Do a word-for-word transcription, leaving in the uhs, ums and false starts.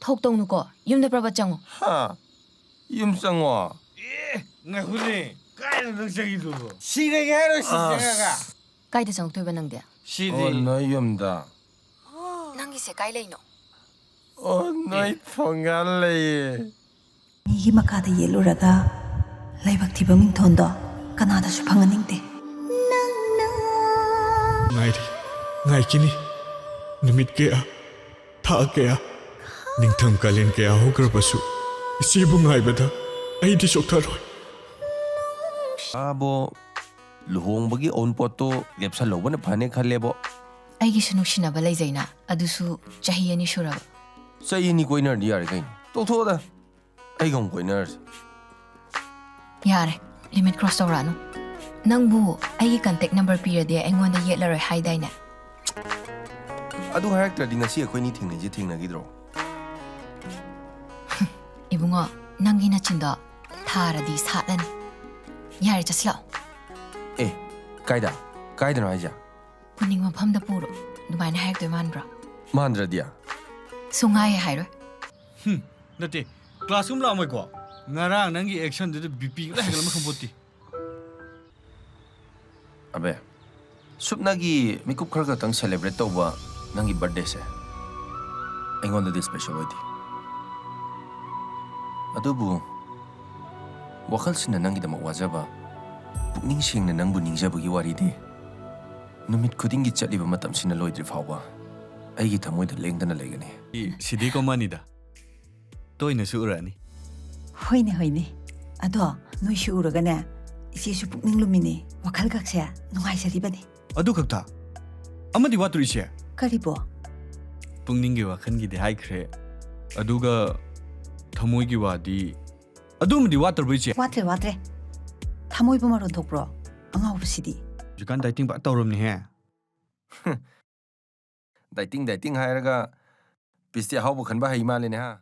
ꯊꯣꯛ ꯇꯧꯅꯨꯀꯣ꯫ ꯌꯨꯝꯗ ꯄ꯭ꯔꯕꯠ ꯆꯪꯉꯨ꯫ ꯍꯥ? ꯌꯨꯝ ꯆꯪꯉꯣ? ꯑꯦ, ꯉꯥꯏꯈꯣꯅꯦ꯫ ꯀꯥꯏꯗ ꯅꯪ ꯆꯪꯈꯤꯗꯣꯏꯕꯣ? ꯁꯤꯔꯒꯦ ꯍꯥꯏꯔꯣ ꯁꯤ ꯑꯁ꯫ ꯆꯪꯉꯒ? ꯀꯥꯏꯗ ꯆꯪꯉꯛꯇꯣꯏꯕ ꯅꯪꯗꯤ? ꯁꯤꯗꯤ꯫ ꯑꯣ, ꯅꯣꯏ ꯌꯨꯝꯗ꯫ ꯅꯪꯒꯤꯁꯦ ꯀꯥꯏ ꯂꯩꯅꯣ? ꯑꯣ, ꯅꯣꯏ ꯊꯣꯡꯒꯥꯜ ꯂꯩꯌꯦ꯫ ꯃꯤꯒꯤ ꯃꯈꯥꯗ ꯌꯦꯠꯂꯨꯔꯒ ꯂꯥꯏꯕꯛ ꯊꯤꯕ ꯃꯤꯡꯊꯣꯟꯗꯣ ꯀꯅꯥꯗꯁꯨ ꯐꯪꯍꯟꯅꯤꯡꯗꯦ꯫ ꯉꯥꯏꯔꯤ, ꯉꯥꯏꯈꯤꯅꯤ꯫ ꯅꯨꯃꯤꯠ ꯀꯌꯥ, ꯊꯥ ꯀꯌꯥ, ꯅꯤꯡꯊꯝ ꯀꯥꯂꯦꯟ ꯀꯌꯥ ꯍꯧꯈ꯭ꯔꯕꯁꯨ ꯏꯆꯦꯕꯨ ꯉꯥꯏꯕꯗ ꯑꯩꯗꯤ ꯆꯣꯛꯊꯔꯣꯏ꯫ ꯑꯥꯕꯣ, ꯂꯨꯍꯣꯡꯕꯒꯤ ꯑꯎꯟꯄꯣꯠꯇꯣ ꯂꯦꯞꯁꯜꯍꯧꯕꯅ ꯐꯅꯦ ꯈꯜꯂꯦꯕꯣ꯫ ꯑꯩꯒꯤꯁꯨ ꯅꯨꯡꯁꯤꯅꯕ ꯂꯩꯖꯩꯅ, ꯑꯗꯨꯁꯨ ꯆꯍꯤ ꯑꯅꯤ ꯁꯨꯔꯕ꯫ ꯆꯍꯤ ꯑꯅꯤ ꯀꯣꯏꯅꯔꯗꯤ ꯌꯥꯔꯦ ꯀꯩꯅꯣ꯫ ꯇꯣꯛꯊꯣꯛꯑꯣꯗ꯫ ꯑꯩꯒ ꯑꯃꯨꯛ ꯀꯣꯏꯅꯔꯁꯤ꯫ ꯌꯥꯔꯦ, ꯂꯤꯃꯤꯠ ꯀ꯭ꯔꯣꯁ ꯇꯧꯔꯛꯑꯅꯨ꯫ ꯅꯪꯕꯨ ꯑꯩꯒꯤ ꯀꯟꯇꯦꯛ ꯅꯝꯕꯔ ꯄꯤꯔꯗꯤ ꯑꯩꯉꯣꯟꯗ ꯌꯦꯠꯂꯔꯣꯏ ꯍꯥꯏꯗꯥꯏꯅꯦ? ꯑꯗꯨ ꯍꯥꯏꯔꯛꯇ꯭ꯔꯗꯤ ꯉꯁꯤ ꯑꯩꯈꯣꯏꯅꯤ ꯊꯦꯡꯅꯩꯁꯦ ꯊꯦꯡꯅꯈꯤꯗ꯭ꯔꯣ? ꯏꯕꯨꯡꯉꯣ, ꯅꯪꯒꯤ ꯅꯆꯤꯟꯗꯣ ꯊꯥꯔꯗꯤ ꯁꯥꯠꯂꯅꯤ꯫ ꯌꯥꯔꯦ, ꯆꯠꯁꯤꯜꯂꯛꯑꯣ꯫ ꯑꯦ, ꯀꯥꯏꯗ? ꯀꯥꯏꯗꯅꯣ ꯍꯥꯏꯁꯦ? ꯄꯨꯅꯤꯡ ꯃꯐꯝꯗ ꯄꯨꯔꯣ꯫ ꯑꯗꯨꯃꯥꯏꯅ ꯍꯥꯏꯔꯛꯇꯣꯏ ꯃꯥꯟꯕ꯭ꯔꯣ? ꯃꯥꯟꯗ꯭ꯔꯗꯤ? ꯁꯨꯡꯍꯥꯏ ꯍꯥꯏꯔꯣꯏ꯫ ꯅꯠꯇꯦ, ꯀ꯭ꯂꯥꯁꯔꯨꯝ ꯂꯥꯛꯑꯝꯃꯣꯏꯀꯣ? ꯉꯔꯥꯡ ꯅꯪꯒꯤ ꯑꯦꯛꯁꯟꯗꯨꯗ ꯕꯤ ꯄꯤ ꯂꯣꯏ ꯍꯦꯟꯒꯠꯂꯝꯃ ꯈꯪꯄꯣꯠꯇꯦ꯫ ꯑꯕꯦ, ꯁꯨꯞꯅꯒꯤ ꯃꯤꯀꯨꯞ ꯈꯔ ꯈꯛꯇꯪ ꯁꯦꯂꯦꯕ꯭ꯔꯦꯠ ꯇꯧꯕ ꯅꯪꯒꯤ ꯕꯥꯔꯠꯗꯦꯁꯦ ꯑꯩꯉꯣꯟꯗꯗꯤ ꯁ꯭ꯄꯦꯁꯦꯜ ꯑꯣꯏꯗꯦ꯫ ꯑꯗꯨꯕꯨ ꯋꯥꯈꯜꯁꯤꯅ ꯅꯪꯒꯤꯗꯃꯛ ꯋꯥꯖꯕ, ꯄꯨꯛꯅꯤꯡ ꯁꯦꯡꯅ ꯅꯪꯕꯨ ꯅꯤꯡꯖꯕꯒꯤ ꯋꯥꯔꯤꯗꯤ ꯅꯨꯃꯤꯠ ꯈꯨꯗꯤꯡꯒꯤ ꯆꯠꯂꯤꯕ ꯃꯇꯝꯁꯤꯅ ꯂꯣꯏꯗ꯭ꯔꯤ ꯐꯥꯎꯕ ꯑꯩꯒꯤ ꯊꯃꯣꯏꯗ ꯂꯦꯡꯗꯅ ꯂꯩꯒꯅꯤ꯫ ꯁꯤꯗꯤ ꯀꯣꯃꯟꯅꯤꯗ꯫ ꯇꯣꯏꯅꯁꯨ ꯎꯔꯛꯑꯅꯤ꯫ ꯍꯣꯏꯅꯦ, ꯍꯣꯏꯅꯦ꯫ ꯑꯗꯣ ꯅꯣꯏꯁꯨ ꯎꯔꯒꯅꯦ, ꯏꯆꯦꯁꯨ ꯄꯨꯛꯅꯤꯡ ꯂꯨꯝꯃꯤꯅꯦ꯫ ꯋꯥꯈꯜꯒꯛꯁꯦ ꯅꯨꯡꯉꯥꯏꯖꯔꯤꯕꯅꯤ꯫ ꯑꯗꯨ ꯈꯛꯇ? ꯑꯃꯗꯤ ꯋꯥꯠꯇ꯭ꯔꯣ ꯏꯆꯦ? ꯀꯔꯤꯕꯣ? ꯄꯨꯛꯅꯤꯡꯒꯤ ꯋꯥꯈꯜꯒꯤꯗꯤ ꯍꯥꯏꯈ꯭ꯔꯦ꯫ ꯑꯗꯨꯒ ꯊꯃꯣꯏꯒꯤ ꯋꯥꯗꯤ, ꯑꯗꯨꯃꯗꯤ ꯋꯥꯠꯇ꯭ꯔꯕꯣ ꯏꯆꯦ? ꯋꯥꯠꯇ꯭ꯔꯦ, ꯋꯥꯠꯇ꯭ꯔꯦ꯫ ꯊꯃꯣꯏꯕꯨ ꯃꯔꯣꯟ ꯊꯣꯛꯄ꯭ꯔꯣ? ꯑꯉꯥꯎꯕꯁꯤꯗꯤ꯫ ꯍꯧꯖꯤꯛꯀꯥꯟ ꯗꯥꯏꯇꯤꯡ ꯐꯖ ꯇꯧꯔꯝꯅꯦꯍꯦ꯫ ꯗꯥꯏꯇꯤꯡ ꯗꯥꯏꯇꯤꯡ ꯍꯥꯏꯔꯒ ꯄꯤꯁꯇꯤ ꯑꯍꯥꯎꯕ ꯈꯟꯕ ꯍꯩ ꯃꯥꯜꯂꯦꯅꯦ ꯍꯥ?